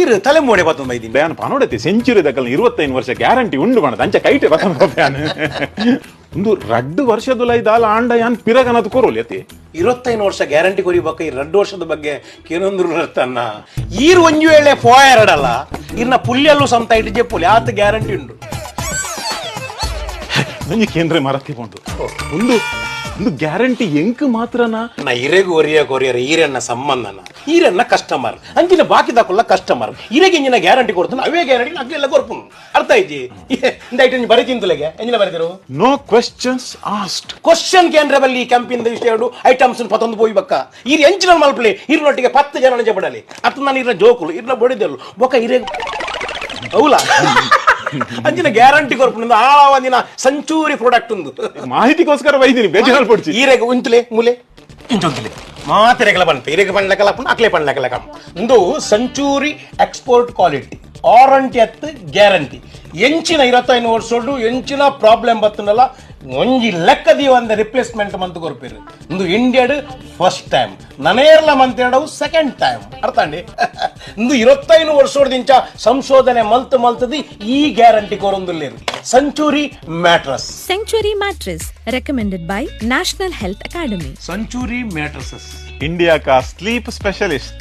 ಈರು ತಲೆ ಮೋಡೆ ಬತ್ತೊಂದು ಬೈದಿನಿ. ಯಾನ್ ಪನೊಡತಿ ಸೆಂಚುರಿ ದಕಲ್ 25 ವರ್ಷ ಗ್ಯಾರಂಟಿ ಉಂಡು ಬಣದ ಅಂಚ ಕೈಟೆ ಬತ್ತೊಂದು ಯಾನ್. ಒಂದು ರಡ್ಡು ವರ್ಷದುಲೈ ದಾಲ ಆಂಡ ಯಾನ್ ಪಿರಗನದು ಕೊರೋಲಿ ಅತಿ. 25 ವರ್ಷ ಗ್ಯಾರಂಟಿ ಕೊರಿಬೇಕ, ಈ 2 ವರ್ಷದ ಬಗ್ಗೆ ಕೇನೊಂದ್ರು ತನ್ನ ಈರ್ ಒಂಜು ವೇಳೆ ಪೋಯರಡಲ್ಲ, ಇರ್ನ ಪುಲ್ಯಲ್ಲೂ ಸಂತ ಇಟ್ಟು ಜೆಪ್ಪುಲಿ ಆತ ಗ್ಯಾರಂಟಿ ಉಂಡು. ಒಂಜಿ ಕೇಂದ್ರ ಮರತಿ ಪೋಂಡು, ಒಂದು ಒಂದು ಗ್ಯಾರಂಟಿ ಎಂಕ್ ಮಾತ್ರನಾ? ನಾ ಇರೆಗು ಒರಿಯ ಕೊರಿಯರ್ ಈರನ್ನ ಸಂಬಂಧನ, ಈರನ್ನ ಕಸ್ಟಮರ್ ಅಂಚಿನ ಬಾಕಿ ದಾಕುಲ್ಲ ಕಸ್ಟಮರ್. ಇರೆಗೆ ಇಂಜಿನ ಗ್ಯಾರಂಟಿ ಕೊಡ್ತಾನೆ, ಅವೇ ಗ್ಯಾರಂಟಿ ಅಗ್ಲೆಲ್ಲ ಕೊರ್ಪುನು. ಅರ್ಥ ಆಯ್ತಿ? ಇಂದ ಐಟಮ್ ಬರಿ ತಿಂತುಲೆಗೆ ಎಂಜಿನ ಬರೀತಿರು. No questions asked. ಕ್ವಶನ್ ಕೇಂದ್ರ ಬಲ್ಲಿ ಕಂಪಿಂದ ಇಷ್ಟ ಎರಡು ಐಟಮ್ಸ್ ಪತ್ತೊಂದು ಪೋಯಿ ಬಕ್ಕ ಈರ್ ಎಂಚಿನ ಮಲ್ಪಲೆ ಇರ್ನೊಟ್ಟಿಗೆ 10 ಜನ ಜಪಡಲಿ ಅರ್ಥ. ನಾನು ಇರ್ನ ಜೋಕುಲು ಇರ್ನ ಬಡಿದೆಲ್ಲು ಬೊಕ್ಕ ಇರೆ ಹೌಲ ಅಂಚಿನ ಗ್ಯಾರಂಟಿ ಕೊರ್ಪುನ ಆ ಒಂದಿನ ಸಂಚೂರಿ ಪ್ರಾಡಕ್ಟ್ ಉಂದು. ಮಾಹಿತಿಗೋಸ್ಕರ ಬೈದಿನಿ, ಬೇಜಾರು ಪಡ್ಚಿ. ಈರೆಗೆ ಉಂತುಲೆ ಮೂಲೆ ಇಂಚೊಂತುಲೆ ಮಾತಿರೆಗಲ ಬಂತು, ಇರೆಗೆ ಪಣ್ಲಕಲ ಅಕ್ಲೆ ಪಣ್ಲಕಲ ಉಂದು ಸೆಂಚೂರಿ ಎಕ್ಸ್ಪೋರ್ಟ್ ಕ್ವಾಲಿಟಿ ವಾರಂಟಿ ಅತ್ತು ಗ್ಯಾರಂಟಿ. ಎಂಚಿನ 25 ವರ್ಷಡು ಎಂಚಿನ ಪ್ರಾಬ್ಲಮ್ ಬತ್ತನಲ್ಲ, ಒಂಜಿ ಲೆಕ್ಕ ದೀವಂದ ರಿಪ್ಲೇಸ್ಮೆಂಟ್ ಮಂತ್ ಕೊರ್ಪೇರು. ಇಂದು ಇಂಡಿಯಾಡ್ ಫಸ್ಟ್ ಟೈಮ್, ನನೇರ್ಲ ಮಂತೇಡವು ಸೆಕೆಂಡ್ ಟೈಮ್. ಅರ್ಥ ಅಂಡಿ? ಇಂದು 25 ವರ್ಷದಿಂಚ ಸಂಶೋಧನೆ ಮಲ್ತ್ ಮಲ್ತದಿ ಈ guarantee ಕೊರೊಂದುಲ್ಲೇರು century mattress. Century Mattress, recommended by National Health Academy. Century mattresses India ಕಾ ಸ್ಲೀಪ್ ಸ್ಪೆಷಲಿಸ್ಟ್.